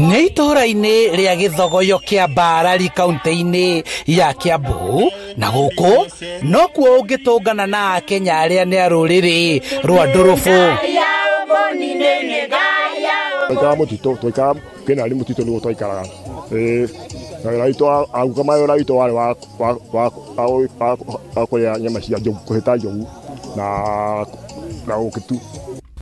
Nĩ itũũra-inĩ rĩa Gĩthogoyo kĩa Mbarari kaunti-inĩ ya Kiambu, na gũkũ nokuo ũngĩtũngana na Akenya arĩa nĩ a rũrĩrĩ rwa ndũrũbũ. Twaikaraga mũtitũ, twaikaraga kĩnarĩ mũtitũ nĩguo twaikaraga. Na wĩra witũ aguka ma wĩra witũ warĩ wa kũrĩa nyama cia njogu, kũhĩta njogu na ũkĩ tu.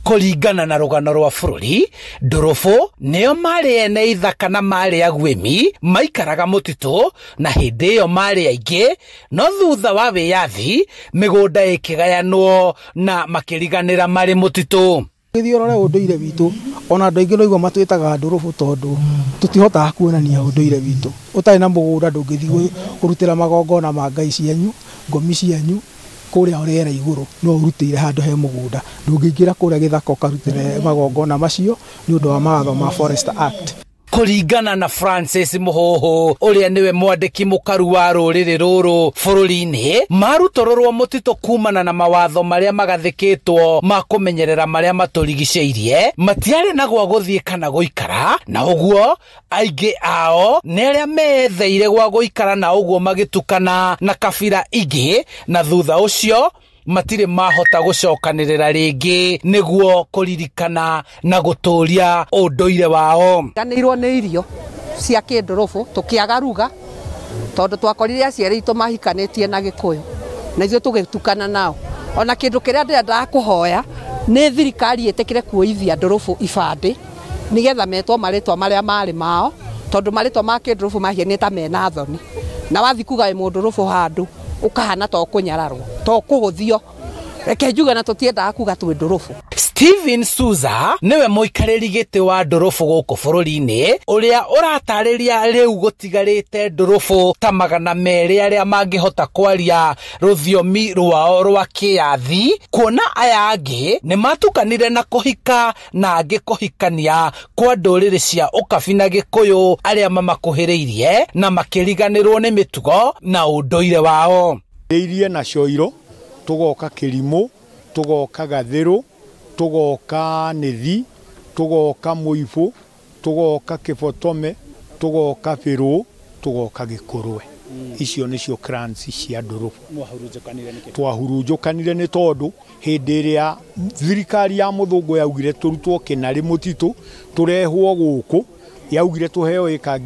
Kũringana na rũgano rwa bũrũri, ndũrũbũ nĩo marĩ ene ithaka na marĩ aguĩmi maikaraga mũtitũ, na hĩndĩ ĩyo marĩ aingĩ, no thutha wa wĩyathi mĩgũnda ĩkĩgayanwo na makĩriganĩra marĩ mũtitũ. Gĩthiĩ ũrore ũndũire witũ, ona andũ aingĩ noigua matwĩtaga ndũrũbũ tondũ tũtihotaga kuonania ũndũire witũ. Ũtarĩ na mũgũnda ndũngĩthiĩ kũrutĩra magongona ma ngai cianyu, ngomi cianyu, kũrĩa rĩera igũrũ no ũrutĩire handũ he mũgũnda. Ndũngĩingĩra kũrĩa gĩthaka ũkarutĩre magongona macio nĩ ũndũ wa mawatho ma Forest Act. Kũringana na Francis Mũhũhũ ũrĩa nĩwe mwandĩki mũkaru wa rũrĩrĩ rũrũ bũrũri-inĩ, marutũrũrwo mũtitũ kumana na mawatho marĩa magathĩkĩtwo ma kũmenyerera marĩa matũrigicĩirie, matiarĩ na gwa gũthiĩ kana gũikara, na ũguo aingĩ ao nĩ arĩa meetheire gwa gũikara na ũguo magĩtukana na kabira ingĩ, na thutha ũcio matirĩ mahota gũcokanĩrĩra rĩngĩ nĩguo kũririkana na gũtũria ũndũire wao. Ganĩirwo nĩ irio cia kĩndũrũbũ tũkĩaga ruga tondũ twakorire aciari aitũ mahikanĩtie na Gĩkũyũ na ithuĩ tũgĩtukana nao. Ona kĩndũ kĩrĩa ndĩrendaga kũhoya nĩ thirikari ĩtĩkĩre kuoithia ndũrũbũ ibandĩ nĩgetha metwo marĩtwa marĩa marĩ mao, tondũ marĩtwa ma kĩndũrũbũ mahianĩte ta mena thoni, na wathiĩ kuga wĩ mũndũrũbũ handũ ukahana to kũnyararwo to kũhũthio. Reke njuge na tũtiendaga kuga twĩ ndũrũbũ. Steven Souza nĩwe mũikarĩri gĩtĩ wa ndũrũbũ gũkũ bũrũri-inĩ, ũrĩa ũratarĩria rĩu gũtigarĩte ndũrũbũ ta 200 arĩa mangĩhota kwaria rũthiomi rwao rwa kĩathi, kuona aya angĩ nĩ matukanire na kũhika na angĩ kũhikania kwa ndũrĩrĩ cia ũkabi na Gĩkũyũ arĩa mamakuhĩrĩirie na makĩriganĩrwo nĩ mĩtugo na ũndũire wao. Irie na Coiro, tũgoka Kĩrimũ, tũgoka Gathĩrũ, tũgoka Nĩthi, tũgoka Mũibũ, tũgoka Kĩbotome, tũgoka Bĩrũ, tũgoka Gĩkũrwe. Icio nĩcio clans cia ndũrũbũ. Twahurunjũkanire nĩ tondũ hĩndĩ ĩrĩa thirikari ya mũthũngũ yaugire tũrutwo kĩnarĩ mũtitũ tũrehwo gũkũ, yaugire tũheo ĩka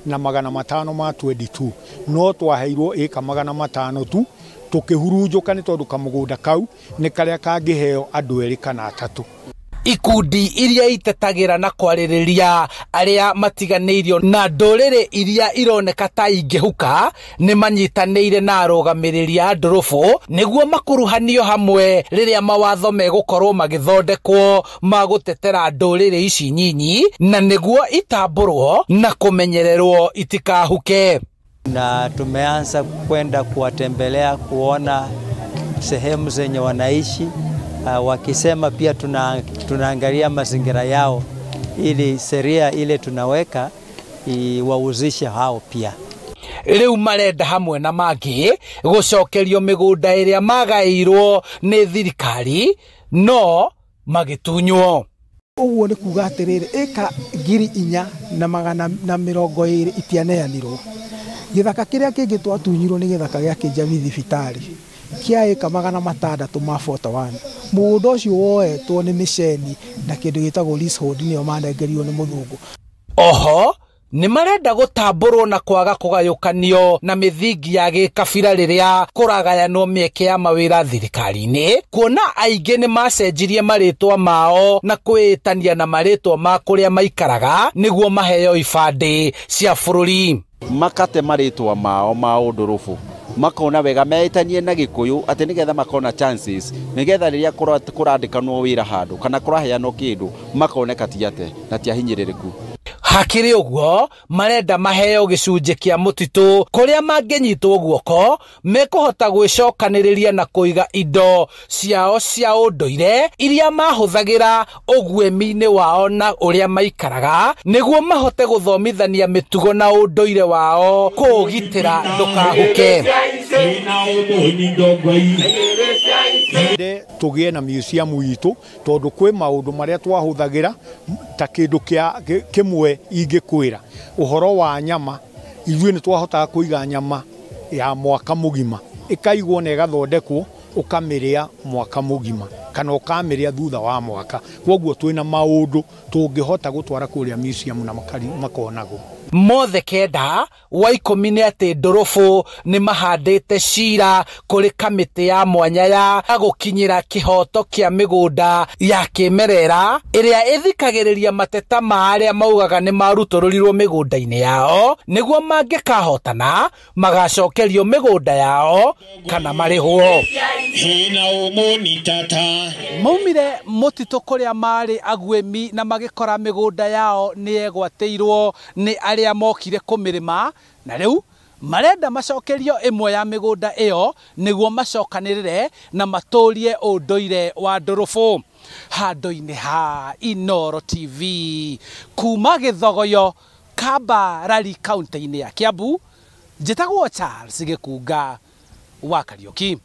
4,522, no twaheirwo ĩka 500 tu. Tũkĩhurunjũka nĩ tondũ kamũgũnda kau nĩ karĩa kangĩheo andũ erĩ kana atatũ. Ikundi iria itetagĩra na kwarĩrĩria arĩa matiganĩirio na ndũrĩrĩ iria ironeka ta ingĩhuka nĩ manyitanĩire na arũgamĩrĩri a ndũrũbũ nĩguo makuruhanio hamwe rĩrĩa mawatho megũkorwo magĩthondekwo ma gũtetera ndũrĩrĩ ici nyinyi, na nĩguo itambũrwo na kũmenyererwo itikahuke. Na tumeanza kwenda kuwatembelea kuona sehemu zenye wanaishi, wakisema pia tunaangalia mazingira yao ili sheria ile tunaweka iwahusishe hao pia. Rĩu marenda hamwe na mangĩ gũcokerio mĩgũnda ĩrĩa magaĩirwo nĩ thirikari no magĩtunywo. Ũguo nĩ kuga atĩrĩrĩ, ĩka 4,420 itianeanirwo. Gĩthaka kĩrĩa kĩngĩ twatunyirwo nĩ gĩthaka gĩa Kĩnjabi thibitarĩ kĩa ĩka 641. Mũgũnda ũcio woetwo nĩ mĩceni na kĩndũ gĩtagwo leasehold, nĩyo manengerirwo nĩ mũthũngũ. Oho nĩ marenda gũtambũrwo na kwaga kũgayũkanio na mĩthingi ya gĩkabira rĩrĩa kũragayanwo mĩeke ya mawĩra thirikari-inĩ, kuona aingĩ nĩ macenjirie marĩtwa mao na kwĩĩtania na marĩtwa ma kũrĩa maikaraga nĩguo maheo ibandĩ cia bũrũri. Makate marĩtwa mao ma ũndũrũbũ, makona wega meĩtanie na Gĩkũyũ atĩ nĩgetha makona chances, nĩgetha rĩrĩa kũrandĩkanwo wĩra handũ kana kũraheanwo kĩndũ makoneka ti ate na ti ahinyĩrĩrĩku. Hakĩrĩ ũguo marenda maheo gĩcunjĩ kĩa mũtitũ kũrĩa mangĩnyitwo guoko mekũhota gwĩcokanĩrĩria na kũiga indo ciao cia ũndũire iria mahũthagĩra ũguĩmi-inĩ wao na ũrĩa maikaraga, nĩguo mahote gũthomithania mĩtugo na ũndũire wao kũũgitĩra ndũkahuke. Tũgĩe na museum itũ tondũ kwĩ maũndũ marĩa twahũthagĩra Ta kĩndũ kĩmwe ingĩkwĩra ũhoro wa nyama, ithuĩ nĩ twahotaga kũiga nyama ya mwaka mũgima, ĩkaigwo na ĩgathondekwo, ũkamĩrĩa mwaka mũgima kana ũkamĩrĩa thutha wa mwaka. Kwoguo twĩna maũndũ tũngĩhota gũtwara kũrĩa museum na makonagwo. Mothe 9 wa 10 nĩ atĩ ndũrũbũ nĩ mahandĩte cira kũrĩ kamĩtĩ ya mwanya ya gũkinyĩra kĩhoto kĩa mĩgũnda ya kĩmerera ĩrĩa ĩthikagĩrĩria mateta ma arĩa maugaga nĩ marutũrũrirwo mĩgũnda-inĩ yao, nĩguo mangĩkahotana magacokerio mĩgũnda yao kana marĩhwo. Maumire mũtitũ kũrĩa marĩ aguĩmi na magĩkora mĩgũnda yao nĩ yegwatĩirwo nĩ arĩa mokire kũmĩrĩma, na rĩu marenda macokerio ĩmwe ya mĩgũnda ĩyo nĩguo macokanĩrĩre na matũrie ũndũire wa ndũrũbũ. Handũ-inĩ ha Inooro TV kuma Gĩthogoyo, Kambarari, kaunti-inĩ ya Kiambu, njĩtagwo Charles Gĩkunga wa Kariũki.